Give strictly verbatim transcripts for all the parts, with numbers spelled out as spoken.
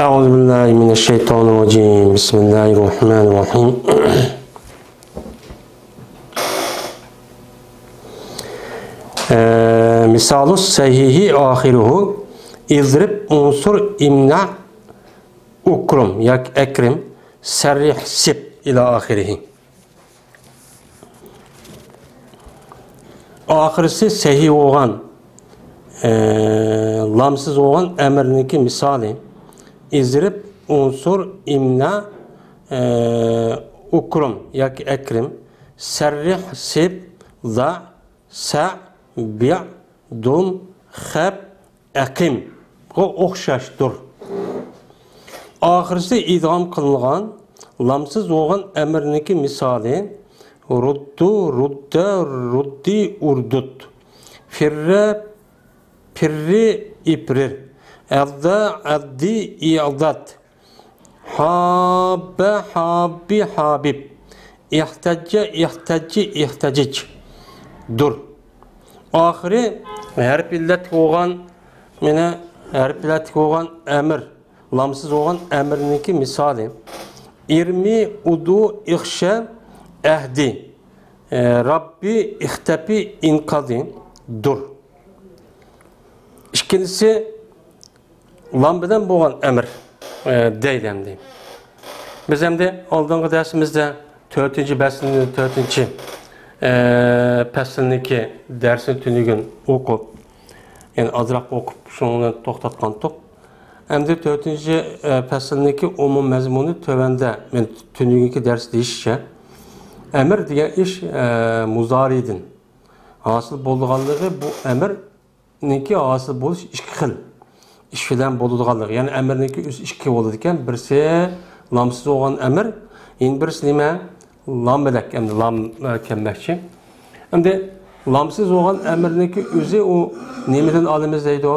أعوذ بالله من الشيطان الرجيم. بسم الله الرحمن الرحيم. مثال الصحيح آخره اضرب انصر امنع أكرم ياكى أكرم سرح سب إلى آخره. ئاخىرسى سەھىھ بولغان، ئە، لامسىز بولغان ئەمىرنىڭكى مىسالى: ئىزرىب، ئۇنسۇر، ئىمنە، ئە، ئۇكرۇم ياكى ئەكرىم، سەررىھ، سىب، زا، سە، بىئ، دۇم، خەب، ئەقىمغا ئوخشاشتۇر. ئاخىرسى ئىدغام قىلىنغان لامسىز بولغان ئەمىرنىڭكى مىسالى: رۇددۇ، رۇددە، رۇددى، ئۇردۇت. فىررە، پىررى، ئىپرىر. ئەززا، ئەززى، ئىززات. ھاببە، ھاببى، ھابىب. ئىھتەججە، ئىھتەججى، ئىھتەجىج. دۇر. ئاخىرى ھەرپ ئىللەتلىك بولغان، مانا، ھەرپ ئىللەتلىك بولغان ئەمىر، لامسىز بولغان ئەمىرنىڭكى مىسالى: ئىرمى، ئۇدۇ، ئىخشە، ئەھدى. ئە، راببى، ئىختەپى، ئىنقادى. دۇر. ئىككىنچىسى، لام بىلەن بولغان ئەمىر، ئە، دەيدۇ ئەمدى. بىز ئەمدى ئالدىنقى دەرسىمىزدە تۆتىنچى پەسىلنى، تۆتىنچى، ئە، پەسىلنىڭكى دەرسىنى تۈنۈگۈن ئوقۇپ، يەنى ئازراق ئوقۇپ، شۇنىڭ بىلەن توختاتقانتۇق. ئەمدى تۆتىنچى، ئە، پەسىلنىڭكى ئومۇم مەزمۇنى تۆۋەندە، مەن تۈنۈگۈنكى دەرس دېيىشىچە، ئەمىر دېگەن ئىش، ئە، مۇزارىدىن ھاسىل بولىدىغانلىقى، بۇ ئەمىر نىڭكى ھاسىل بولۇش ئىككى خىل ئىش بىلەن بولىدىغانلىقى، يەنى ئەمىرنىڭكى ئۆزى ئىككى بولىدىكەن. بىرسى لامسىز بولغان ئەمىر، يەنە بىرسى نېمە؟ لام بىلەك، ئەمدى لام، ئە، كەلمەكچى. ئەمدى لامسىز بولغان ئەمىرنىڭكى ئۆزى ئۇ نېمىدىن ئالىمىز دەيدۇ؟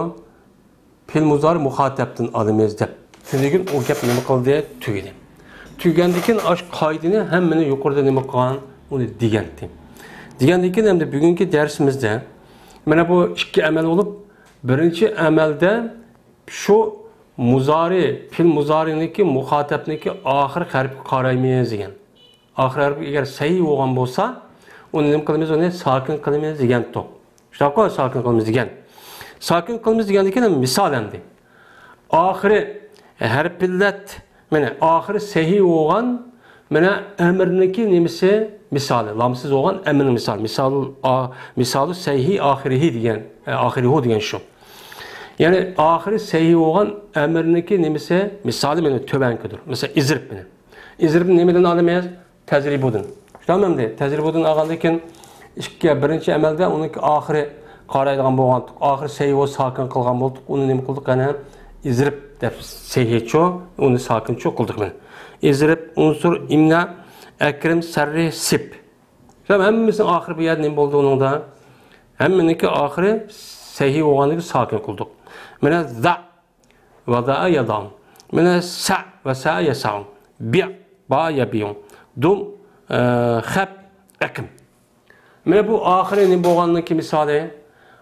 پېئىل مۇزارى مۇخاتەپتىن ئالىمىز دەپ. تۈنۈگۈن ئۇ گەپ نېمە قىلدى؟ تۈگىدى. تۈگىگەندىن كېيىن ئاشۇ قائىدىنى ھەممىنى يۇقىرىدا نېمە قىلغان؟ ئۇنى دېگەنتى. دېگەندىن كېيىن ئەمدى بۈگۈنكى دەرسىمىزدە مانا بۇ ئىككى ئەمەل بولۇپ، بىرىنچى ئەمەلدە شۇ مۇزارى، پېئىل مۇزارىنىڭكى مۇخاتەپنىڭكى ئاخىرقى ھەرپىگە قارايمىز دېگەن. ئاخىرقى ھەرپى ئەگەر سەھىھ بولغان بولسا، ئۇنى نېمە قىلىمىز؟ ئۇنى ساكىن قىلىمىز دېگەنتۇق. شۇنداققۇ؟ ساكىن قىلىمىز دېگەن. ساكىن قىلىمىز دېگەندىن كېيىن مىسال ئەمدى. ئاخىرى ھەرپىللەت، مانا ئاخىرى سەھىھ بولغان، مانا ئەمىرنىڭكى نېمىسى؟ مىسالى، لامسىز بولغان ئەمىرنىڭ مىسالى. مىسال، ئا، مىسالى سەھىھ ئاخىرىھى دېگەن، ئە، ئاخىرىھۇ دېگەن شۇ. يەنى ئاخىرى سەھىھ بولغان ئەمىرنىڭكى نېمىسى؟ مىسالى مانا تۆۋەنكىدۇر. مىسال، ئىزرىب مانا. ئىزرىبنى نېمىدىن ئالىمىز؟ تەزرىبۇدىن. شۇنداقمۇ ئەمدى؟ تەزرىبۇدىن ئالغاندىن كېيىن ئىككى، بىرىنچى ئەمەلدە ئۇنىڭكى ئاخىرى قارايدىغان بولغانتۇق. ئاخىرى سەھىھ بولسا ساكىن قىلغان بولدۇق. ئۇنى نېمە قىلدۇق؟ يەنە ئىزرىب دەپ سەھىھچۇ، ئۇنى ساكىنچۇ قىلدۇق مانا. ئىزرىب، ئۇنسۇر، ئىمنە، ئەكرىم، سەررىھ، سىب. شۇنداق ھەممىسىنىڭ ئاخىرى بۇ يەردە نېمە بولدى ئۇنىڭدا؟ ھەممىنىڭكى ئاخىرى سەھىھ بولغاندىكىن ساكىن قىلدۇق. مانا زا، ۋەزەئە يەزەئۇ. مانا سەئ، ۋەسەئە يەسەئۇ. بىئ، باء يەبىئۇ. دۇم، ئە، خەب، ئەقىم. مانا بۇ ئاخىرى نېمە بولغاننىڭكى مىسالى؟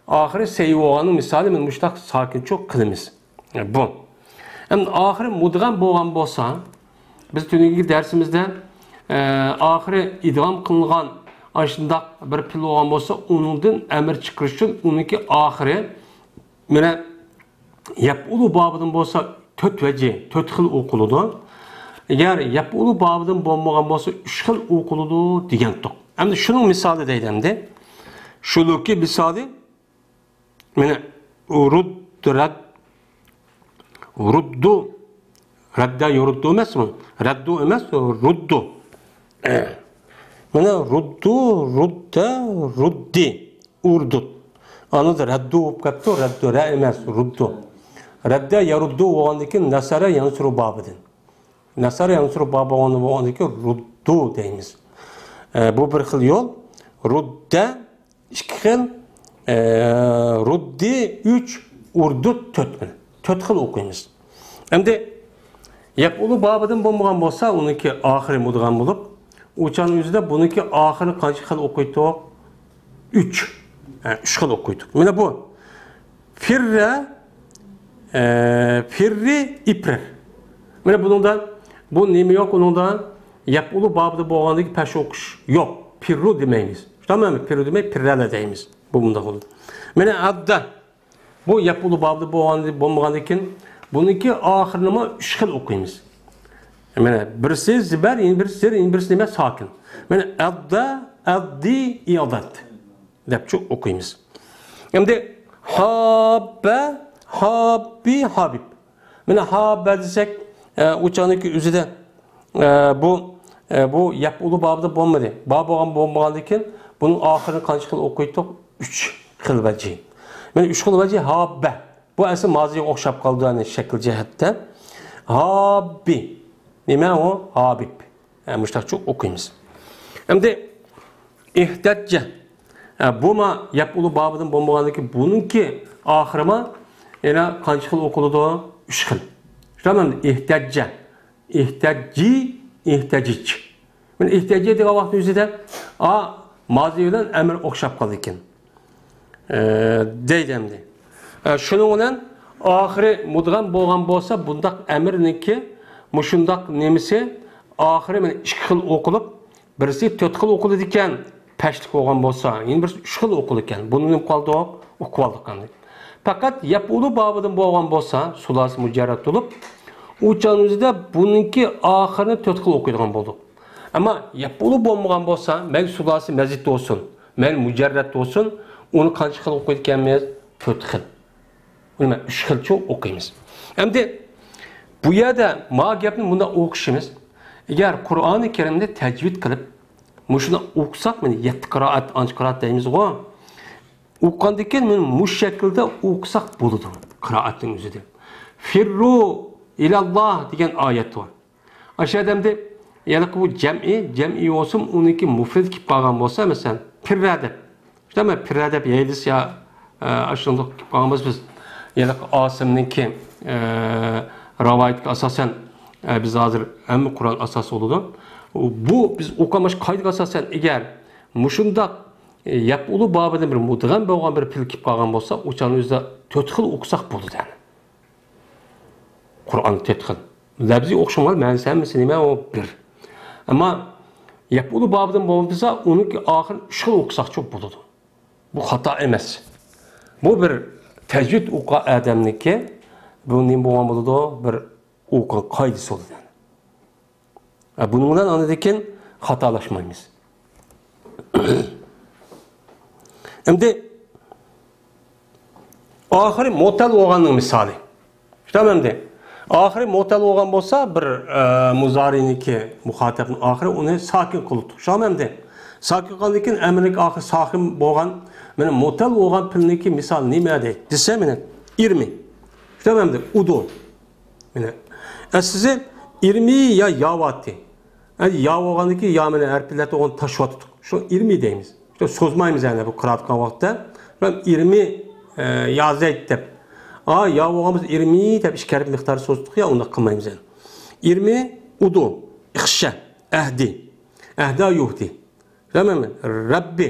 ئاخىرى سەھىھ بولغاننىڭ مىسالى مانا مۇشۇنداق ساكىنچۇ قىلىمىز. بۇ. ئەمدى ئاخىرى مۇدغەم بولغان بولسا، بىز تۈنۈگۈنكى دەرسىمىزدە، ئە، ئاخىرى ئىدغام قىلىنغان ئاشۇنداق بىر پېئىل بولغان بولسا، ئۇنىڭدىن ئەمىر چىقىرىش ئۈچۈن ئۇنىڭكى ئاخىرى مانا يەپئۇلۇ بابىدىن بولسا تۆت ۋەجى، تۆت خىل ئوقۇلىدۇ. ئەگەر يەپئۇلۇ بابىدىن بولمىغان بولسا ئۈچ خىل ئوقۇلىدۇ دېگەنتۇق. ئەمدى شۇنىڭ مىسالى دەيدۇ ئەمدى. شۇنىڭكى مىسالى مانا رۇد، رەد، رۇددۇ. رەددە يۇرۇددۇ ئەمەسمۇ؟ رەددۇ ئەمەس، رۇددۇ. مانا رۇددۇ، رۇددە، رۇددى. ئۇردۇت. ئاندىن رەددۇ بولۇپ قاپتۇ، رەددۇ، رە ئەمەس، رۇددۇ. رەددە يەرۇددۇ بولغاندىن كېيىن نەسەرە يەنسۇرۇ بابىدىن. نەسەرە يەنسۇرۇ بابى بولغاندىن كېيىن رۇددۇ دەيمىز. ئە، بۇ بىر خىل يول. رۇددە ئىككى خىل، ئە، رۇددى ئۈچ، ئۇردۇت تۆت خىل. تۆت خىل ئوقۇيمىز. ئەمدى يەپئۇلۇ بابىدىن بولمىغان بولسا، ئۇنىڭكى ئاخىرى مۇدغەم بولۇپ، ئۇچان ئۆزىدە بۇنىڭكى ئاخىرى قانچە خىل ئوقۇيتتۇق؟ ئۈچ. ھە، ئۈچ خىل ئوقۇيتتۇق. مانا بۇ. فىررە، ئە، فىررى، ئىپرىر. مانا بۇنىڭدا بۇ نېمە يوق، ئۇنىڭدا يەپئۇلۇ بابىدا بولغاندىكى پەش ئوقۇش يوق. پىررۇ دېمەيمىز. شۇنداقمۇ؟ پىررۇ دېمەي، پىررەلە دەيمىز. بۇ مۇنداق بولىدۇ. مانا ئەددە. بۇ يەپئۇلۇ بابىدا بولغان، بولمىغاندىن كېيىن بۇنىڭكى ئاخىرىنىمۇ ئۈچ خىل ئوقۇيمىز. مانا بىرسى زىبەر، يەنە بىرسى زېر، يەنە بىرسى نېمە؟ ساكىن. مانا ئەددە، ئەددى، ئىئادەت دەپچۇ ئوقۇيمىز. ئەمدى ھاببە، ھاببى، ھابىب. مانا ھاببە دېسەك، ئە، ئۇ چاغنىڭكى ئۆزىدە، ئە، بۇ، ئە، بۇ يەپئۇلۇ بابىدا بولمىدى. باب بولغان، بولمىغاندىن كېيىن بۇنىڭ ئاخىرىنى قانچە خىل ئوقۇيتتۇق؟ ئۈچ خىل ۋەجى. مانا ئۈچ خىل ۋەجى ھاببە. بۇ ئەسلى مازىيغا ئوخشاپ قالىدۇ، يەنى شەكىل جەھەتتە. ھاببى. نېمە ئۇ؟ ھابىب. ئە، مۇشتاقچۇ ئوقۇيمىز. ئەمدى ئېھتەججە. ئە، بۇما يەپئۇلۇ بابىدىن بولمىغاندىكى بۇنىڭكى ئاخىرىما يەنە قانچە خىل ئوقۇلىدۇ؟ ئۈچ خىل. شۇنداقمۇ؟ ئېھتەججە، ئېھتەججى، ئېھتەجىج. مانا ئېھتەججە دېگەن ۋاقىتنىڭ ئۆزىدە ئا، مازى بىلەن ئەمىر ئوخشاپ قالىدىكەن. ئە، دەيدۇ ئەمدى. ئە، شۇنىڭ بىلەن ئاخىرى مۇدغەم بولغان بولسا، بۇنداق ئەمىرنىڭكى مۇشۇنداق نېمىسى ئاخىرى مانا ئىككى خىل ئوقۇلۇپ، بىرسى تۆت خىل ئوقۇلىدىكەن، پەشلىك بولغان بولسا، يەنە بىرسى ئۈچ خىل ئوقۇلىدىكەن. بۇنى نېمە قىلدۇق؟ ئوقۇۋالدۇق ئەمدى. پەقەت يەپئۇلۇ بابىدىن بولغان بولسا، سۇلاسى مۇجەررەت بولۇپ، ئۇ چاغنىڭ ئۆزىدە بۇنىڭكى ئاخىرىنى تۆت خىل ئوقۇيدىغان بولدۇق. ئەمما يەپئۇلۇ بولمىغان بولسا، مەيلى سۇلاسى مەزىد بولسۇن، مەيلى مۇجەررەت بولسۇن، ئۇنى قانچە خىل ئوقۇيدىكەنمىز؟ تۆت خىل. ئۇنى مەن ئۈچ خىلچە ئوقۇيمىز. ئەمدى بۇ يەردە ما گەپنى مۇنداق ئوقۇشىمىز. ئەگەر قۇرئانى كەرىمنى تەجۋىد قىلىپ، مۇشۇنداق ئوقۇساق، مانا يەتتە قىرائەت، ئانچە قىرائەت دەيمىزغۇ. ئوقۇغاندىن كېيىن مانا مۇشۇ شەكىلدە ئوقۇساق بولىدۇ، قىرائەتنىڭ ئۆزىدە. فىررۇ ئىلەللاھ دېگەن ئايەت بار. ئاشۇ ئادەمدە يەنە بۇ جەمئىي، جەمئىي بولسۇن، ئۇنىڭكى مۇفرەت كېلىپ قالغان بولسا، مەسىلەن، پىررە دەپ. شۇنداقمۇ؟ پىررە دەپ يەيدىس يا، ئە، ئاشۇنداق كېلىپ قالغان بولسا، بىز يەنە ئاسىمنىڭكى، ئە، رىۋايىتىگە ئاساسەن، ئە، بىز ھازىر ھەممە قۇرئان ئاساس بولىدۇ. بۇ بىز ئوقۇغان قائىدىگە ئاساسەن، ئەگەر مۇشۇنداق، ئە، يەپئۇلۇ بابىدىن بىر مۇدغەم بولغان بىر پېئىل كېلىپ قالغان بولسا، ئۇ چاغنىڭ ئۆزىدە تۆت خىل ئوقۇساق بولىدۇ يەنى. قۇرئان تۆت خىل. لەپزىي ئوخشىمىغان، مەنىسى ھەممىسى نېمە؟ ئۇ بىر. ئەمما يەپئۇلۇ بابىدىن بولمىسا، ئۇنىڭكى ئاخىرى ئۈچ خىل ئوقۇساقچۇ بولىدۇ. بۇ خاتا ئەمەس. بۇ بىر تەجۋىد ئوقۇغان ئادەمنىڭكى، بۇ نېمە بولغان بولىدۇ؟ بىر ئوقۇغان قائىدىسى بولىدۇ. ھە، بۇنىڭ بىلەن ئاندىن كېيىن خاتالاشمايمىز. ئەمدى ئاخىرى مۆتەل بولغاننىڭ مىسالى. شۇنداقمۇ ئەمدى؟ ئاخىرى مۆتەل بولغان بولسا، بىر، ئە، مۇزارىنىڭكى مۇخاتەبنىڭ ئاخىرى ئۇنى ساكىن قىلدۇق. شۇنداقمۇ ئەمدى؟ ساكىن قىلغاندىن كېيىن ئەمرىنىڭكى ئاخىرى ساكىن بولغان، مانا مۆتەل بولغان پېئىلنىڭكى مىسالى نېمە دەيدۇ دېسە، مانا ئىرمى. شۇنداقمۇ ئەمدى؟ ئۇدۇ. مانا، ئەسلىسى ئىرمى يا ياۋاتى. ئەمدى يا بولغاندىكى يا مانا ھەرپلەر ئوغۇن تاشلاۋاتىدۇ. شۇ ئىرمى دەيمىز. شۇ سوزمايمىز يەنى بۇ قىرائەت قىلغان ۋاقىتتا. مەن ئىرمى، ئە، يا زەيت دەپ. ئا، يا بولغان بولسا ئىرمى دەپ ئىككى ھەرپ مىقدارى سوزدۇق يا، ئۇنداق قىلمايمىز يەنى. ئىرمى، ئۇدۇ، ئىخشە، ئەھدى، ئەھدا يۇھدى. بىلەمەنمۇ؟ رەببى.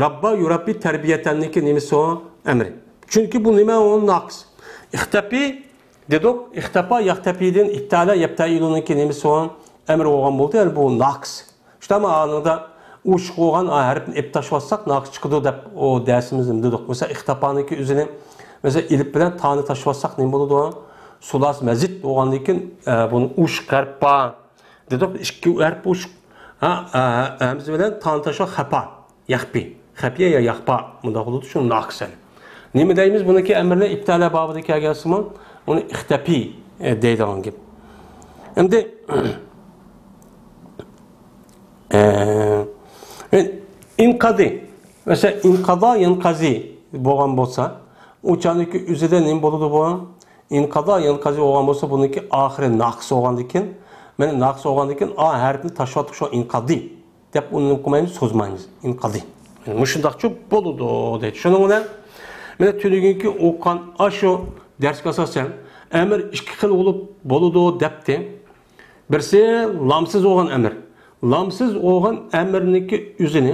رەببا يۇرەببى تەربىيەتەننىڭكى نېمىسى ئۇ؟ ئەمرى. چۈنكى بۇ نېمە؟ ئۇ ناقىس. ئىختەپى دېدۇق. ئىختەپا يەختەپىدىن ئىپتەئەلە يەپتەئىلۇنىڭكى نېمىسى ئۇ؟ ئەمرى بولغان بولدى. يەنى بۇ ناقىس. شۇنداقمۇ؟ ئانىڭدا ئۇشۇق بولغان ھەرپنى ئېلىپ تاشلىۋاتساق ناقىس چىقىدۇ دەپ ئۇ دەرسىمىزدە دېدۇق. مەسىلەن، ئىختەپانىڭكى ئۆزىنى، مەسىلەن، ئېلىپ بىلەن تانى تاشلىۋاتساق نېمە بولىدۇ؟ سۇلاسى مەزىد بولغاندىن كېيىن، ئە، بۇنى ئۇشۇق ھەرپ بار. دېدۇق، ئىككى ھەرپ ئۇشۇق. ھە، ھە، ھەمزە بىلەن تانى تاشلاپ خەپا. يەخپى. خەپىيە يا يەخپا. مۇنداق بولىدۇ، شۇ ناقىس يەنى. نېمە دەيمىز؟ بۇنىڭكى ئەمرىنى ئىپتەئەلە بابىدا كەلگەنسىمۇ، ئۇنى ئىختەپى، ئە، دەيدىغان گەپ. ئەمدى، ئە، ئىنقادى. مەسىلەن، ئىنقادا يەنقازى بولغان بولسا، ئۇ چاغدىكى ئۆزىدە نېمە بولىدۇ بۇ؟ ئىنقادا يەنقازى بولغان بولسا، بۇنىڭكى ئاخىرى ناقىس بولغاندىن كېيىن، مانا ناقىس بولغاندىن كېيىن، ئا ھەرپىنى تاشلاۋاتىدۇ، شۇ ئىنقادى دەپ ئۇنى نېمە قىلمايمىز؟ سوزمايمىز. ئىنقادى. مانا مۇشۇنداقچۇ بولىدۇ دەيدۇ. شۇنىڭ بىلەن مانا تۈنۈگۈنكى ئوقۇغان ئاشۇ دەرسكە ئاساسەن، ئەمىر ئىككى خىل بولۇپ بولىدۇ دەپتى. بىرسى لامسىز بولغان ئەمىر. لامسىز بولغان ئەمىرنىڭكى ئۆزىنى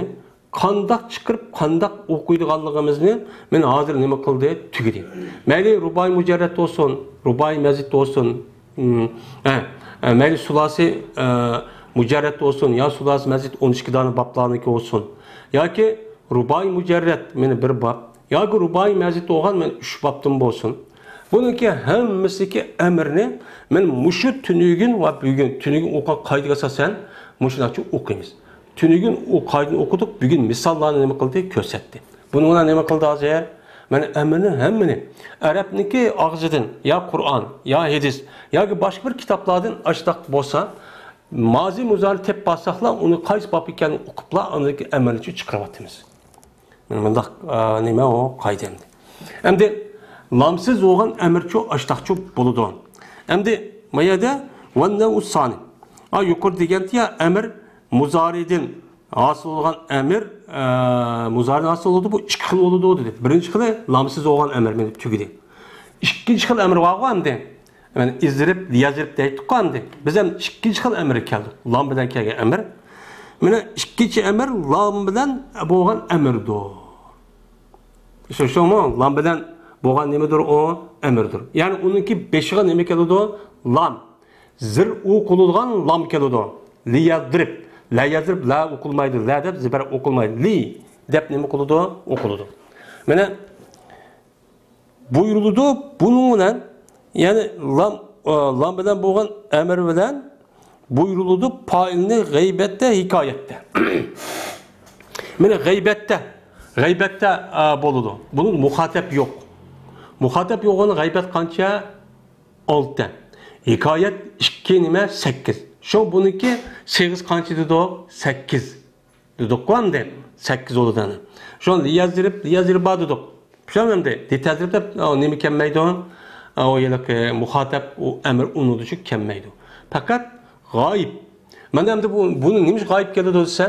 قانداق چىقىرىپ، قانداق ئوقۇيدىغانلىقىمىزنى مانا ھازىر نېمە قىلدى؟ تۈگىدى. مەيلى رۇبائىي مۇجەررەت بولسۇن، رۇبائىي مەزىد بولسۇن، مم. ھە، ھە، مەيلى سۇلاسى، ئە، مۇجەررەت بولسۇن، يا سۇلاسى مەزىد ئون ئىككى دانە بابلارنىڭكى بولسۇن، ياكى رۇبائىي مۇجەررەت، مانا بىر باب، ياكى رۇبائىي مەزىد بولغان مانا ئۈچ بابتىن بولسۇن. بۇنىڭكى ھەممىسىدىكى ئەمىرنى مانا مۇشۇ تۈنۈگۈن ۋە بۈگۈن، تۈنۈگۈن ئوقۇغان قائىدىگە ئاساسەن مۇشۇنداقچە ئوقۇيمىز. تۈنۈگۈن ئۇ قائىدىنى ئوقۇدۇق، بۈگۈن مىساللارنى نېمە قىلدى؟ كۆرسەتتى. بۇنىڭ بىلەن نېمە قىلدى ھازىر؟ مانا ئەمىرنىڭ ھەممىنى ئەرەبنىڭكى ئاغزىدىن يا قۇرئان، يا ھەدىس، ياكى باشقا بىر كىتابلاردىن ئاشتاق بولسا، مازى مۇزارىنى تېپىپ بارساقلا، ئۇنى قايسى باب ئىكەنلىكىنى ئوقۇپلا، ئاندىن كېيىن ئەمەلنى چىقىرىۋاتىمىز. مانا مۇنداق، ئا، نېمە ئۇ قائىدە ئەمدى. ئەمدى لامسىز بولغان ئەمىرچۇ ئاشتاقچۇ بولىدۇ. ئەمدى ما يەردە ۋەننەۋۇ سانى. ئا، يۇقىرىدا دېگەنتى يا ئەمىر مۇزارىدىن ھاسىل بولغان ئەمىر، ئە، مۇزارىدىن ھاسىل بولىدۇ، بۇ ئىككى خىل بولىدۇ دېدى. بىرىنچى خىلى لامسىز بولغان ئەمىر، مانا تۈگىدى. ئىككىنچى خىل ئەمىر بارغۇ ئەمدى. مانا ئىزرىب، لىيەزرىب دەيتتۇققۇ ئەمدى. بىز ھەم ئىككىنچى خىل ئەمىرگە كەلدۇق. لام بىلەن كەلگەن ئەمىر. مانا ئىككىنچى ئەمىر لام بىلەن بولغان ئەمىردۇر. چۈشەندىڭىزمۇ؟ لام بىلەن بولغان نېمىدۇر ئۇ؟ ئەمىردۇر. يەنى ئۇنىڭكى بېشىغا نېمە كېلىدۇ؟ لام. زىر ئۇ قىلىدىغان لام كېلىدۇ. لىيەزرىب. لەيەزرىب، لە ئوقۇلمايدۇ. لە دەپ زىبەر ئوقۇلمايدۇ. لى دەپ نېمە قىلىدۇ؟ ئوقۇلىدۇ. مانا بۇيرۇلىدۇ. بۇنىڭ بىلەن، يەنى لام، ئا، لام بىلەن بولغان ئەمىر بىلەن بۇيرۇلىدۇ پائىلنى غەيبەتتە، ھېكايەتتە. مانا غەيبەتتە، غەيبەتتە، ئا، بولىدۇ. بۇنىڭ مۇخاتەب يوق. مۇخاتەب يوغىنى غەيبەت قانچە؟ ئالتە. ھېكايەت ئىككى نېمە؟ سەككىز. شۇ بۇنىڭكى سىيغىسى قانچە دېدۇق؟ سەككىز. دېدۇققۇ ئەمدى، سەككىز بولىدۇ ئەنە. شۇڭا لىيەزرىب، لىيەزرىبا دېدۇق. شۇڭا ئەمدى لىتەزرىب دەپ، ئا، نېمە كەلمەيدۇ؟ ئا، ئۇ ھېلىقى مۇخاتەب، ئۇ ئەمىر ئۇنىڭدىچۇ كەلمەيدۇ. پەقەت غايىب. مانا ئەمدى بۇ، بۇنى نېمىشقا غايىب كېلىدۇ دېسە،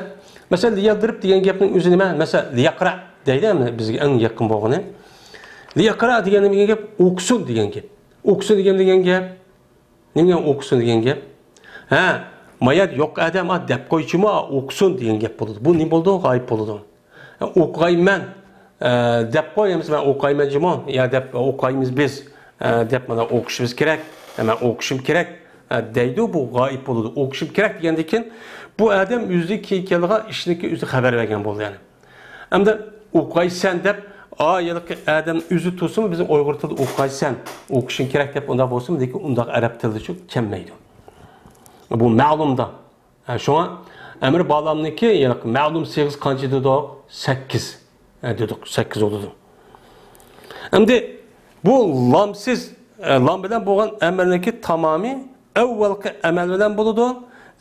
مەسىلەن، لىيەزرىب دېگەن گەپنىڭ ئۆزى نېمە؟ مەسىلەن، لىيەقرا دەيدۇ ئەمدى بىزگە ئەڭ يېقىن بولغىنى. لىيەقرا دېگەن نېمە دېگەن گەپ؟ ئوقۇسۇن دېگەن گەپ. ئوقۇسۇن دېگەن، دېگەن گەپ. نېمە ئوقۇسۇن دېگەن گەپ؟ ھە، ما يەردە يوق ئادەم، ئا، دەپ قويچىمۇ، ئوقۇسۇن دېگەن گەپ بولىدۇ. بۇ نېمە بولىدۇ؟ غايىب بولىدۇ. ئوقۇيمەن، ئە، دەپ قوي، ئەمىسە مەن ئوقۇيمەن جۇمۇ، يا دەپ ئوقۇيمىز بىز، ئە، دەپ مانا ئوقۇشىمىز كېرەك، ئە، مەن ئوقۇشۇم كېرەك، ئە، دەيدۇ، بۇ غايىب بولىدۇ. ئوقۇشۇم كېرەك دېگەندىن كېيىن، بۇ ئادەم ئۆزى كېيىن كېلىدىغان ئىشنىڭكى ئۆزى خەۋەر بەرگەن بولىدۇ يەنى. ئەمدى ئوقۇيسەن دەپ، ئا، ھېلىقى ئادەم ئۆزى تۇرسىمۇ، بىزنىڭ ئۇيغۇر تىلىدا ئوقۇيسەن، ئوقۇشۇڭ كېرەك دەپ ئۇنداق بولسىمۇ، لېكىن ئۇنداق ئەرەب تىلىدىچۇ كەلمەيدۇ. بۇ مەلۇمدا. ھە، شۇڭا ئەمىر بالامنىڭكى، ھېلىقى مەلۇم سىيغىسى قانچە دېدۇق؟ سەككىز. ھە، دېدۇق، سەككىز بولىدۇ. ئەمدى بۇ لامسىز، ئە، لام بىلەن بولغان ئەمىرنىڭكى تامامى ئەۋۋەلقى ئەمەل بىلەن بولىدۇ.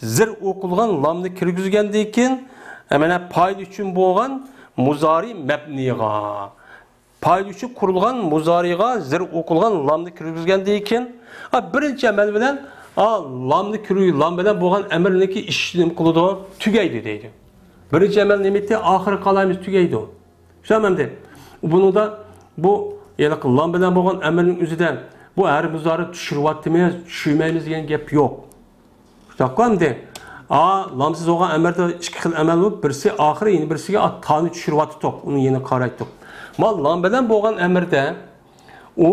زىر ئوقۇلغان لامنى كىرگۈزگەندىن كېيىن، ئە، مانا پائىل ئۈچۈن بولغان مۇزارى مەبنىغا. پائىل ئۈچۈن قۇرۇلغان مۇزارىغا زىر ئوقۇلغان لامنى كىرگۈزگەندىن كېيىن، ئا، بىرىنچى ئەمەل بىلەن، ئا، لامنى كىرگۈ-، لام بىلەن بولغان ئەمىرنىڭكى ئىشى نېمە قىلىدۇ؟ تۈگەيدۇ دەيدۇ. بىرىنچى ئەمەل نېمە ئىدى؟ ئاخىرى قالايمىز، تۈگەيدۇ. چۈشەندىڭىز ئەمدى؟ بۇنىڭدا بۇ ھېلىقى لام بىلەن بولغان ئەمىرنىڭ ئۆزىدە بۇ ھەرپ مۇزارى چۈشۈرۈۋاتىمىز، چۈشۈرمەيمىز دېگەن گەپ يوق. شۇنداققۇ ئەمدى؟ ئا، لامسىز بولغان ئەمىردە ئىككى خىل ئەمەل بولۇپ، بىرسى ئاخىرى، يەنە بىرسىگە ئا، تانى چۈشۈرۈۋاتىتتۇق، ئۇنى يەنە قارايتتۇق. ما لام بىلەن بولغان ئەمىردە ئۇ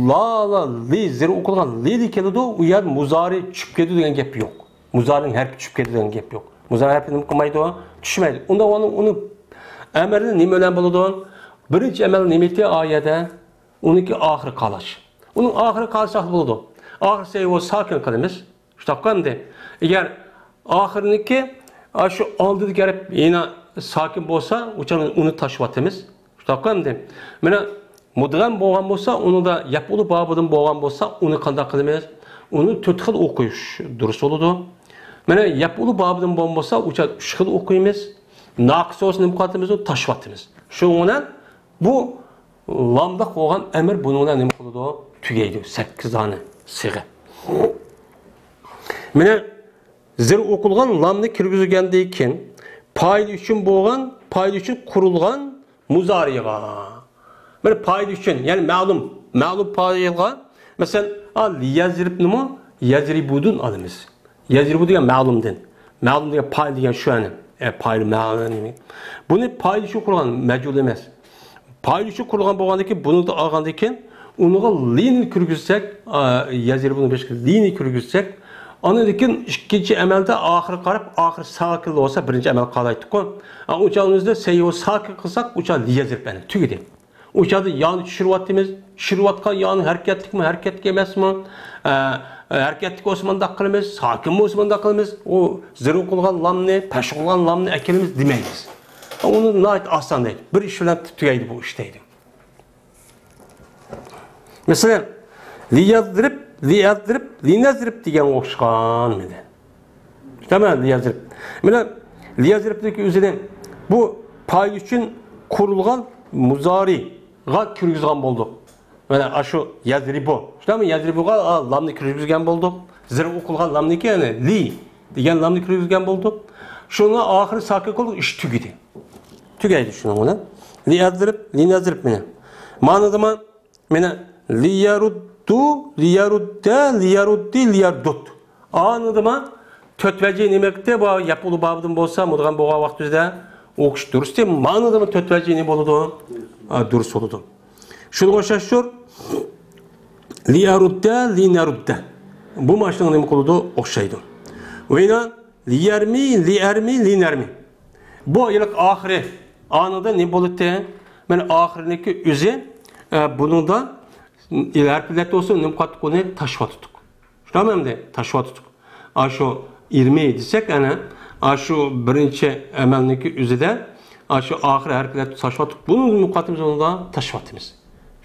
لا، لا، لى، زىر ئوقۇلغان لى، لى كېلىدۇ، ئۇ يەردە مۇزارى چۈشۈپ كېتىدۇ دېگەن گەپ يوق. مۇزارىنىڭ ھەرپى چۈشۈپ كېتىدۇ دېگەن گەپ يوق. مۇزارى ھەرپى نېمە قىلمايدۇ؟ چۈشمەيدۇ. ئۇندا ئۇنى، ئۇنى ئەمىرنى نېمە بىلەن بولىدۇ؟ بىرىنچى ئەمەل نېمە ئىدى ئايەدە؟ ئۇنىڭكى ئاخىرى قالاش. ئۇنىڭ ئاخىرى قالسا بولىدۇ. ئاخىرسى ئۇ ساكىن قىلىمىز. شۇنداققۇ ئەمدى؟ ئەگەر ئاخىرنىكى، ئا، شۇ ئالدىدىكى ھەرپ يەنە ساكىن بولسا، ئۇ چاغدا ئۇنى تاشلىۋاتىمىز. شۇنداققۇ ئەمدى؟ مانا مۇدغەم بولغان بولسا، ئۇنىڭدا يەپئۇلۇ بابىدىن بولغان بولسا، ئۇنى قانداق قىلىمىز؟ ئۇنى تۆت خىل ئوقۇش دۇرۇس بولىدۇ. مانا يەپئۇلۇ بابىدىن بولغان بولسا، ئۇ چاغدا ئۈچ خىل ئوقۇيمىز. ناقىس بولسا نېمە قىلىۋاتىمىز؟ ئۇنى تاشلىۋاتىمىز. شۇنىڭ بىلەن بۇ لاملىق بولغان ئەمىر بۇنىڭ بىلەن نېمە قىلىدۇ؟ تۈگەيدۇ. سەككىز دانە سىغە. مانا زىر ئوقۇلغان لامنى كىرگۈزگەندىن كېيىن، پائىل ئۈچۈن بولغان، پائىل ئۈچۈن قۇرۇلغان مۇزارىغا. مانا پائىل ئۈچۈن، يەنى مەلۇم، مەلۇم پائىلغا، مەسىلەن، ئا، لىيەزرىبنىمۇ يەزرىبۇدىن ئالىمىز. يەزرىبۇ دېگەن مەلۇمدىن. مەلۇم دېگەن پائىل دېگەن شۇ يەنى. ئە، پائىل مەلۇم. بۇنى پائىل ئۈچۈن قۇرغان مەجھۇل ئەمەس. پائىل ئۈچۈن قۇرۇلغان بولغاندىن كېيىن، بۇنى ئالغاندىن كېيىن، ئۇنىڭغا لىنى كىرگۈزسەك، ئا، يەزرىبۇنىڭ بېشىغا لىنى كىرگۈزسەك، ئاندىن كېيىن ئىككىنچى ئەمەلدە ئاخىرى قاراپ، ئاخىرى ساكىن بولسا، بىرىنچى ئەمەل قالايتتۇققۇ. ئا، ئۇ چاغنىڭ ئۆزىدە سەييۇ ساكىن قىلساق، ئۇ چاغ لىيەزرىب، يەنى تۈگىدى. ئۇ چاغدا يانى چۈشۈرۈۋاتىمىز. چۈشۈرۈۋاتقان يانى ھەرىكەتلىكمۇ، ھەرىكەتلىك ئەمەسمۇ؟ ئە، ھەرىكەتلىك بولسا مۇنداق قىلىمىز، ساكىن بولسا مۇنداق قىلىمىز. ئۇ زىر ئوقۇلغان لامنى، پەش ئوقۇلغان لامنى ئەكېلىمىز دېمەيمىز. ئۇنى ناھايىتى ئاسان دەيدۇ. بىر ئىش بىلەن تۈگەيدۇ بۇ ئىش دەيدۇ. مەسىلەن، لىيەزرىب، لىيەزرىب، لىنەزرىب دېگەنگە ئوخشىغان مانا. تامام، لىيەزرىب. مانا، لىيەزرىبنىڭكى ئۆزىنى بۇ پائىل ئۈچۈن قۇرۇلغان مۇزارىغا كىرگۈزگەن بولدۇق. مانا، ئاشۇ يەزرىبۇ. شۇنداقمۇ؟ يەزرىبۇغا، ئا، لامنى كىرگۈزگەن بولدۇق. زىر ئوقۇلغان لامنىكى، يەنى لى دېگەن لامنى كىرگۈزگەن بولدۇق. شۇنىڭ ئاخىرى ساكىن قىلدۇق، ئىش تۈگىدى. تۈگەيدۇ شۇنىڭ بىلەن. لىيەزرىب، لىنەزرىب مانا. مانىدىمۇ مانا، لىيەرۇددۇ، لىيەرۇددە، لىيەرۇددى، لىيەردۇد. ئانىدىما تۆت ۋەجى نېمە قىلدى؟ بۇ يەپئۇلۇ بابىدىن بولسا، مۇدغەم بولغان ۋاقتىمىزدا ئوقۇش دۇرۇستى. مانىدىما تۆت ۋەجى نېمە بولىدۇ؟ ئا، دۇرۇس بولىدۇ. شۇنىڭغا ئوخشاش شۇ، لىيەرۇددە، لىنەرۇددە. بۇ ماشىنىغا نېمە قىلىدۇ؟ ئوخشايدۇ. ۋەينا، لىيەرمى، لىئەرمى، لىنەرمى. بۇ ھېلىقى ئاخىرى ئانىدا نېمە بولاتتى؟ مانا ئاخىرىنىڭكى ئۆزى، ئە، بۇنىڭدا، ئە، ھەرپلەردە بولسا نېمە قىلاتتۇق؟ ئۇنى تاشلاۋاتاتتۇق. شۇنداقمۇ ئەمدى؟ تاشلاۋاتاتتۇق. ئاشۇ ئىرمى دېسەك، ئەنە، ئاشۇ بىرىنچى ئەمەلنىڭكى ئۆزىدە، ئاشۇ ئاخىرى ھەرپلەردە تاشلاۋاتاتتۇق. بۇنىڭ مۇقاتىمىز ئۇنىڭدا تاشلاۋاتىمىز.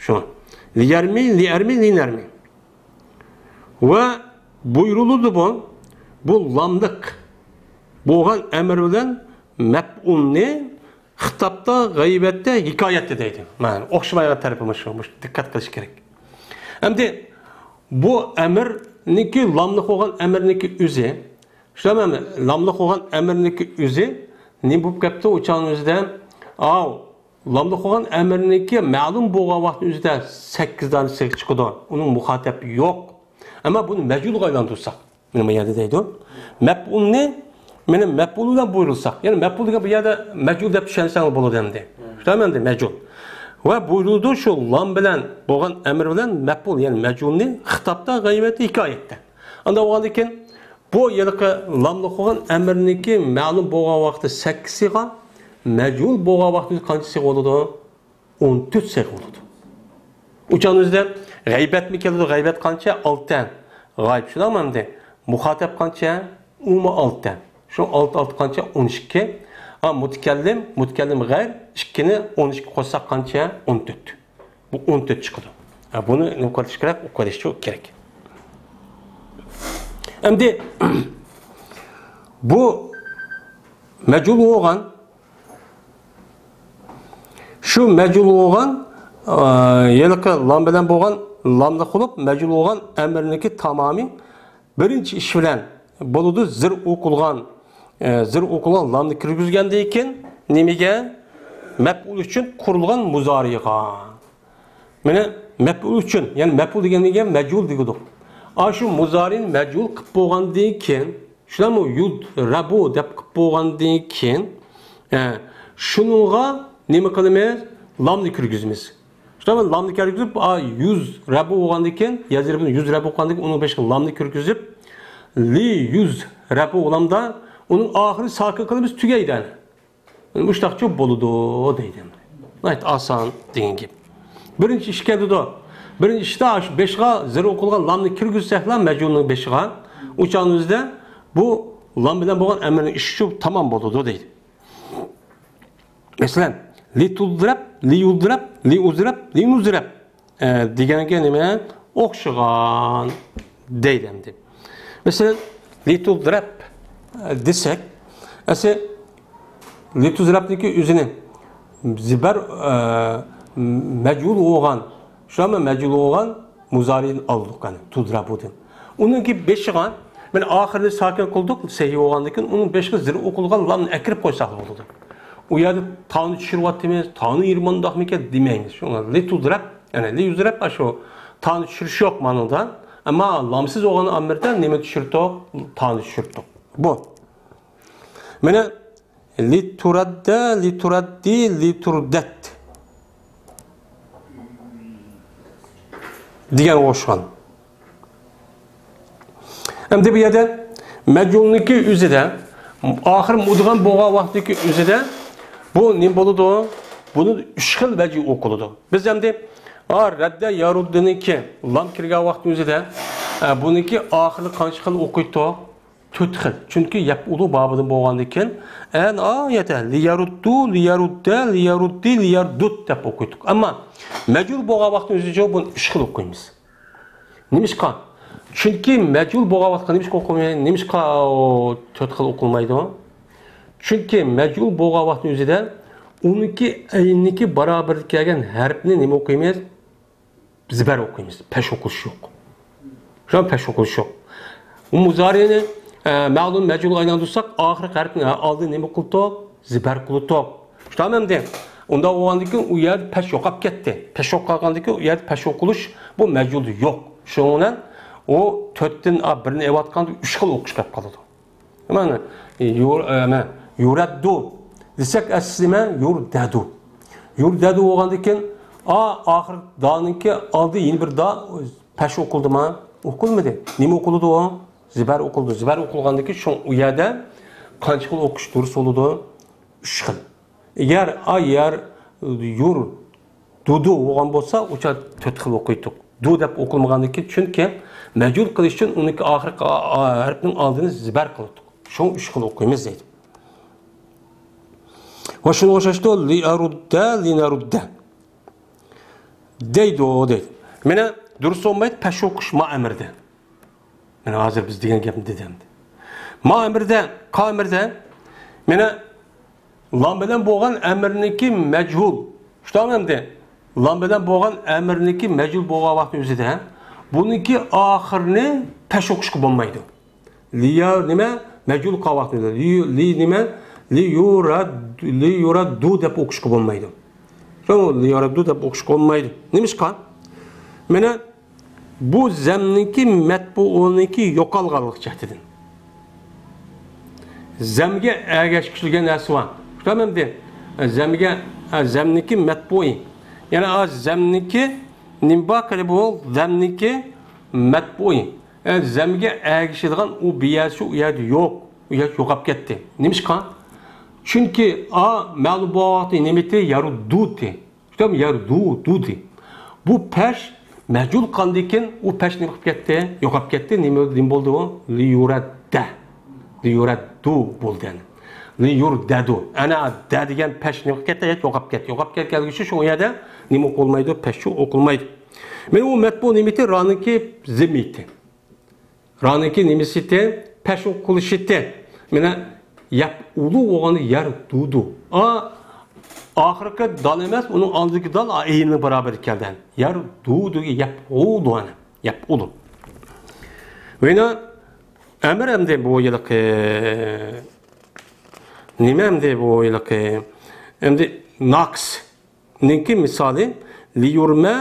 شۇ. لىيەرمى، لىئەرمى، لىنەرمى. ۋە بۇيرۇلىدۇ بۇ، بۇ لاملىق بولغان ئەمىر بىلەن مەپئۇلنى خىتابتا، غەيۋەتتە، ھېكايەتتە دەيدۇ. مانا، ئوخشىمايدىغان تەرىپى مۇشۇ، مۇشۇ دىققەت قىلىش كېرەك. ئەمدى بۇ ئەمىرنىڭكى، لاملىق بولغان ئەمىرنىڭكى ئۆزى، شۇنداقمۇ؟ لاملىق بولغان ئەمىرنىڭكى ئۆزى نېمە بولۇپ كەپتۇ؟ ئۇ چاغنىڭ ئۆزىدە، ئاۋۇ، لاملىق بولغان ئەمىرنىڭكى مەلۇم بولغان ۋاقىتنىڭ ئۆزىدە سەككىز دانە سىيغا چىقىدۇ. ئۇنىڭ مۇخاتەپ يوق. ئەمما بۇنى مەجھۇلغا ئايلاندۇرساق، مانا بۇ يەردە دەيدۇ. مەپئۇلنى، مانا مەپئۇل بىلەن بۇيرۇلساق، يەنى مەپئۇل دېگەن بۇ يەردە مەجھۇل دەپ چۈشەنسەڭلار بولىدۇ ئەمدى. شۇنداقمۇ ئەمدى؟ مەجھۇل. ۋە بۇيرۇلىدۇ شۇ لام بىلەن بولغان ئەمىر بىلەن مەپئۇل، يەنى مەجھۇلنى خىتابتا، غەيۋەتتە، ھېكايەتتە. ئانداق بولغاندىن كېيىن، بۇ ھېلىقى لاملىق بولغان ئەمىرنىڭكى مەلۇم بولغان ۋاقتى سەككىز سىيغا، مەجھۇل بولغان ۋاقتى قانچە سىيغا بولىدۇ؟ ئون تۆت سىيغا بولىدۇ. ئۇ چاغنىڭ ئۆزىدە غەيۋەتمۇ كېلىدۇ، غەيۋەت قانچە؟ ئالتە. غايىب، شۇنداقمۇ ئەمدى؟ مۇخاتەپ قانچە؟ ئۇمۇ ئالتە. شۇ ئالتە، ئالتە قانچە؟ ئون ئىككى. ھا، مۇتەكەللىم، مۇتەكەللىم غەير ئىككىنى ئون ئىككىگە قوشساق قانچە؟ ئون تۆت. بۇ ئون تۆت چىقىدۇ. ھە، بۇنى نېمە قىلىش كېرەك؟ ئۇقۇۋېلىش كېرەك. ئەمدى بۇ مەجھۇل بولغان، شۇ مەجھۇل بولغان، ئا، ھېلىقى لام بىلەن بولغان، لاملىق بولۇپ مەجھۇل بولغان ئەمىرنىڭكى تامامى بىرىنچى ئىش بىلەن بولىدۇ، زىر ئوقۇلغان، ئە، زىر ئوقۇلغان لامنى كىرگۈزگەندىن كېيىن نېمىگە؟ مەپئۇل ئۈچۈن قۇرۇلغان مۇزارىغا. مانا مەپئۇل ئۈچۈن، يەنى مەپئۇل دېگەن نېمە؟ مەجھۇل دېگۈدۇق. ئاشۇ مۇزارىنى مەجھۇل قىلىپ بولغاندىن كېيىن، شۇنداقمۇ؟ يۇزرەبۇ دەپ قىلىپ بولغاندىن كېيىن، ئە، شۇنىڭغا نېمە قىلىمىز؟ لامنى كىرگۈزىمىز. شۇنداقمۇ؟ لامنى كىرگۈزۈپ، ئا، يۇزرەبۇ بولغاندىن كېيىن، يەزرىبۇنى يۇزرەبۇ قىلغاندىن كېيىن، ئۇنىڭ بېشىغا لامنى كىرگۈزۈپ، لى يۇزرەبۇ بولامدا، ئۇنىڭ ئاخىرى ساكىن قىلىمىز، تۈگەيدۇ. مۇشۇنداقچە بولىدۇ دەيدۇ. ناھايىتى ئاسان دېگەن گەپ. بىرىنچى ئىش كېلىدۇ. بىرىنچى ئىشتا شۇ بېشىغا زىر ئوقۇلغان لامنى كىرگۈزسەكلا مەجھۇلنىڭ بېشىغا، ئۇ چاغنىڭ ئۆزىدە بۇ لام بىلەن بولغان ئەمىرنىڭ ئىشى شۇ تامام بولىدۇ دەيدۇ. مەسىلەن، لىتۇزرەب، لىيۇزرەب، لىئۇزرەب، لىنۇزرەب. ئە، دېگەنگە نېمە؟ ئوخشىغان دەيدۇ ئەمدى. مەسىلەن، لىتۇزرەب، ئە، دېسەك، ئەسلى لىتۇزرەبنىڭكى ئۆزىنى زىبەر، ئە، مەجھۇل بولغان، شۇ مەجھۇل بولغان مۇزارىنى ئالدۇق، يەنى تۇزرەبۇدىن. ئۇنىڭكى بېشىغا، مانا ئاخىرىنى ساكىن قىلدۇق، سەھىھ بولغاندىن كېيىن ئۇنىڭ بېشىغا زىر ئوقۇلغان لامنى ئەكىرىپ قويساق بولىدۇ. ئۇ يەردە تانى چۈشۈرۈۋاتىمىز، تانى يېرى مۇنداقمىكەن دېمەيمىز. شۇڭا لىتۇزرەب، يەنى لىيۇزرەب، ئاشۇ تانى چۈشۈرۈش يوق مانىدا. ئەمما لامسىز بولغان ئەمىردە نېمە چۈشۈرتتۇق؟ تانى چۈشۈرتتۇق. بۇ. مانا لىتۇرەددە، لىتۇرەددى، لىتۇردەت. دېگەنگە ئوخشىغان. ئەمدى بۇ يەردە مەجھۇلنىڭكى ئۆزىدە، ئاخىرى مۇدغەم بولغان ۋاقىتتىكى ئۆزىدە بۇ نېمە بولىدۇ؟ بۇنى ئۈچ خىل ۋەجىھ ئوقۇلىدۇ. بىز ئەمدى، ھا، رەددە يارۇددىنىڭكى لام كىرگەن ۋاقىتنىڭ ئۆزىدە، ئە، بۇنىڭكى ئاخىرى قانچە خىل ئوقۇيتتۇق؟ تۆت خىل. چۈنكى يەپئۇلۇ بابىدىن بولغاندىكىن، ئەن ئايەتە لىيارۇددۇ، لىيارۇددە، لىيارۇددى، لىياردۇد دەپ ئوقۇيتتۇق. ئەمما مەجھۇل بولغان ۋاقىتنىڭ ئۆزىچۇ بۇنى ئۈچ خىل ئوقۇيمىز. نېمىشقا؟ چۈنكى مەجھۇل بولغان ۋاقىتتا نېمىشقا ئوقۇلماي-، نېمىشقا ئۇ تۆت خىل ئوقۇلمايدۇ؟ چۈنكى مەجھۇل بولغان ۋاقىتنىڭ ئۆزىدە ئۇنىڭكى ئەينىكى بارابىرىگە كەلگەن ھەرپنى نېمە ئوقۇيمىز؟ زىبەر ئوقۇيمىز. پەش ئوقۇلۇش يوق. شۇ پەش ئوقۇلۇش يوق. ئۇ مۇزارىنى، ئە، مەلۇم مەجھۇلغا ئايلاندۇرساق، ئاخىرقى ھەرپنى، ئە، ئالدىن نېمە قىلدۇق؟ زىبەر قىلدۇق. شۇنداقمۇ ئەمدى؟ ئۇنداق بولغاندىن كېيىن ئۇ يەردە پەش يوقاپ كەتتى. پەش يوقالغاندىن كېيىن ئۇ يەردە پەش ئوقۇلۇش، بۇ مەجھۇلدا يوق. شۇنىڭ بىلەن ئۇ تۆتتىن، ئا، بىرنى ئېلىۋاتقاندا ئۈچ خىل ئوقۇش بولۇپ قالىدۇ. مانا، يۇر-، ئە، مە-، يۇرەددۇ دېسەك، ئەسلى نېمە؟ يۇردەدۇ. يۇردەدۇ بولغاندىن كېيىن، ئا، ئاخىر دانىڭكى ئالدى يەنە بىر دا پەش ئوقۇلدىما؟ ئوقۇلمىدى. نېمە ئوقۇلىدۇ ئۇ؟ زىبەر ئوقۇلىدۇ. زىبەر ئوقۇلغاندىن كېيىن شۇ ئۇ يەردە قانچە خىل ئوقۇش دۇرۇس بولىدۇ؟ ئۈچ خىل. ئەگەر ئا يەر يۇر دۇدۇ بولغان بولسا، ئۇچا تۆت خىل ئوقۇيتتۇق. دۇ دەپ ئوقۇلمىغاندىن كېيىن، چۈنكى مەجھۇل قىلىش ئۈچۈن ئۇنىڭكى ئاخىرقى ئا-، ئا-، ھەرپنىڭ ئالدىنى زىبەر قىلدۇق. شۇڭا ئۈچ خىل ئوقۇيمىز دەيدۇ. ۋە شۇنىڭغا ئوخشاشتۇ، لىئارۇددە، لىنەرۇددە دەيدۇ، دەيدۇ. مانا دۇرۇس بولمايدۇ، پەش ئوقۇش ما ئەمىردە. مانا ھازىر بىز دېگەن گەپنى دېدى ئەمدى. ما ئەمىردە، قا ئەمىردە، مانا لام بىلەن بولغان ئەمىرنىكى مەجھۇل. شۇنداقمۇ ئەمدى؟ لام بىلەن بولغان ئەمىرنىكى مەجھۇل بولغان ۋاقىتنىڭ ئۆزىدە بۇنىڭكى ئاخىرىنى پەش ئوقۇشقا بولمايدۇ. لىيا نېمە؟ مەجھۇل قالغان ۋاقىتنىڭ ئۆزىدە. لى، لى نېمە؟ لىيۇراد-، لىيۇراددۇ دەپ ئوقۇشقا بولمايدۇ. شۇ لىيۇراددۇ دەپ ئوقۇشقا بولمايدۇ. نېمىشقا؟ مانا بۇ زەمنىڭكى مەتبۇئۇنىڭكى يوقالغانلىق جەھىتىدىن. زەمگە ئەگەشكۈزۈلگەن نەرسە بار. شۇنداقمۇ ئەمدى؟ زەمگە، زەمنىڭكى مەتبۇئى. يەنى ئا زەمنىڭكى نېمە بار قېنى بۇ؟ زەمنىڭكى مەتبۇئى. ئە، زەمگە ئەگىشىدىغان ئۇ بىيەسى ئۇ يەردە يوق. ئۇ يەر يوقاپ كەتتى. نېمىشقا؟ چۈنكى ئا مەلۇم بولغان ۋاقتى نېمە ئىدى؟ يارۇدۇتى. شۇنداقمۇ؟ يارۇدۇدۇدى. بۇ پەش مەجھۇل قالغاندىن كېيىن ئۇ پەش نېمە قىلىپ كەتتى؟ يوقاپ كەتتى. نېمە، نېمە بولدى ئۇ؟ لىيۇرەددە. لىيۇرەددۇ بولدى يەنى. لىيۇردەدۇ. ئەنە دە دېگەن پەش نېمە قىلىپ كەتتى؟ يوقاپ كەتتى. يوقاپ كەتكەنلىكى ئۈچۈن شۇ يەردە نېمە ئوقۇلمايدۇ؟ پەششۇ ئوقۇلمايدۇ. مانا ئۇ مەتبۇ نېمىتى؟ رانىڭكى زىممىتى. رانىڭكى نېمىسىتى؟ پەش ئوقۇلۇشىتى. مانا يەپئۇلۇ بولغاندا يەردۇدۇ. ئا، ئاخىرقى دال ئەمەس، ئۇنىڭ ئالدىدىكى دال ئا، ئەينىنىڭ باراۋىرى كەلدى. يەردۇدۇگە يەپئۇلۇ ئەنە. يەپئۇلۇ. مانا ئەمىر ئەمدى بۇ يىلقى نېمە ئەمدى بۇ ھېلىقى؟ ئەمدى ناقىسنىڭكى مىسالى لىيۇرمە،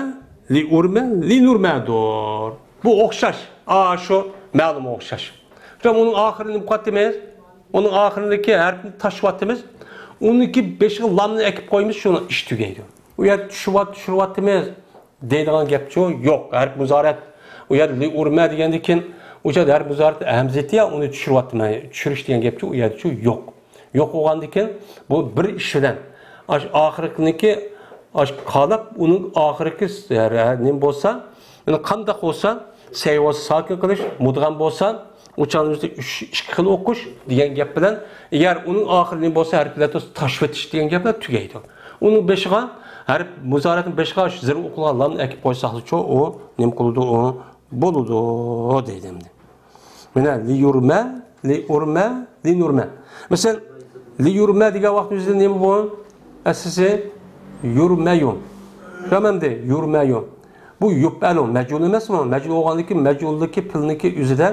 لىئۇرمە، لىنۇرمەدۇر. بۇ ئوخشاش. ئاشۇ مەلۇم ئوخشاش. شۇڭا ئۇنىڭ ئاخىرىنى نېمە قىلىۋاتىمىز؟ ئۇنىڭ ئاخىرىدىكى ھەرپنى تاشلىۋاتىمىز. ئۇنىڭكى بېشىغا لامنى ئەكىپ قويىمىز، شۇنىڭ ئىشى تۈگەيدۇ. ئۇ يەردە چۈشۈرۈۋات-، چۈشۈرۈۋاتىمىز. دەيدىغان گەپچۇ يوق. ھەرپ مۇزارەت. ئۇ يەردە لىئۇرمە دېگەندىكىن، ئۇ يەردە ھەرپ مۇزارەت ھەمزىتى يا، ئۇنى چۈشۈرۈۋاتىمەن. چۈشۈرۈش دېگەن گەپچۇ ئۇ يەردىچۇ يوق. يوق بولغاندىكىن، بۇ بىر ئىش بىلەن ئاش ئاخىرقىنىكى، ئاش قالاپ، ئۇنىڭ ئاخىرقى س-، ھە، نېمە بولسا، يەنى قانداق بولسا، سەي بولسا ساكىن قىلىش، مۇدغەم بولسا، ئۇ چاغدا ئۈچ، ئىككى خىل ئوقۇش دېگەن گەپ بىلەن، ئەگەر ئۇنىڭ ئاخىرى نېمە بولسا، ھەرپلەر تاشلىۋېتىش دېگەن گەپلەر تۈگەيدۇ. ئۇنىڭ بېشىغا، ھەرپ مۇزارەتنىڭ بېشىغا شۇ زىر ئوقۇلغان لامنى ئەكىپ قويساقچۇ، ئۇ نېمە قىلىدۇ، ئۇ بولىدۇ دەيدۇ ئەمدى. مانا لىيۇرمە، لىئۇرمە، لىنۇرمە. مەسىلەن، لىيۇرمە دېگەن ۋاقىت ئۆزىدە نېمە بۇ؟ ئەسلىسى يۇرمەيۇ. تامامدى، يۇرمەيۇ. بۇ يۇپئەلۇ، مەجھۇل ئەمەسمۇ؟ مەجھۇل بولغاندىكىن، مەجھۇلدىكى پېئىلنىڭكى ئۆزىدە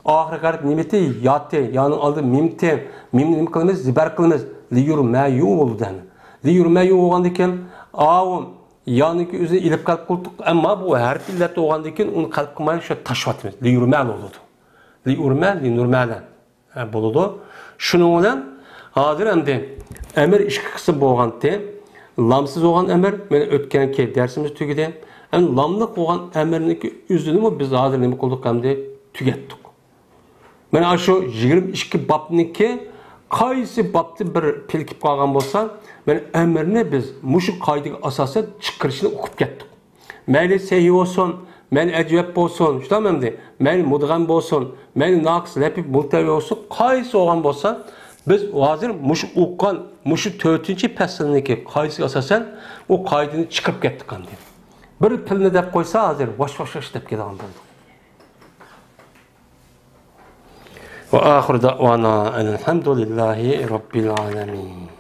ئاخىرقى ھەرپ نېمىتى؟ ياتى، يانىڭ ئالدى مىمتى؟ مىمنى نېمە قىلىمىز؟ زىبەر قىلىمىز. لىيۇرمەيۇ بولىدۇ ئەنە. لىيۇرمەيۇ بولغاندىكىن، ئاۋۇ يانىڭكى ئۆزىنى ئېلىپ قەلب قىلدۇق، ئەمما بۇ ھەرپ ئىللەت بولغاندىكىن ئۇنى قەلب قىلماي شۇ تاشلىۋاتىمىز. لىيۇرمەل بولىدۇ. لىئۇرمە، لىنۇرمەلە. ھە، بولىدۇ. شۇنىڭ بىلەن ھازىر ئەمدى ئەمىر ئىككى قىسىم بولغانتى. لامسىز بولغان ئەمىر، مانا ئۆتكەنكى دەرسىمىز تۈگىدى. ئەمدى لاملىق بولغان ئەمىرنىڭكى ئۆزىنىمۇ بىز ھازىر نېمە قىلدۇق ئەمدى؟ تۈگەتتۇق. مانا شۇ يىگىرمە ئىككى بابنىڭكى قايسى بابتا بىر پېلىكىپ قالغان بولسا، مانا ئەمىرنى بىز مۇشۇ قائىدىگە ئاساسەن چىقىرىشنى ئوقۇپ كەتتۇق. مەيلى سەھىھ بولسۇن، مەيلى ئەجۋەب بولسۇن، شۇنداقمۇ ئەمدى؟ مەيلى مۇدغەم بولسۇن، مەيلى ناقىس، لەپىف، مۇلتەۋى بولسۇن، قايسى بولغان بولسا، بىز ھازىر مۇشۇ ئوقۇغان، مۇشۇ تۆتىنچى پەسىلنىڭكى قائىدىسىگە ئاساسەن ئۇ قائىدىنى چىقىرىپ كەتتۇق ئەمدى. بىر پىلنى دەپ قويسا، ھازىر ۋاش ۋاش ۋاش دەپ كېلىدىغان بولدۇق. وآخر دعوانا أن الحمد لله رب العالمين.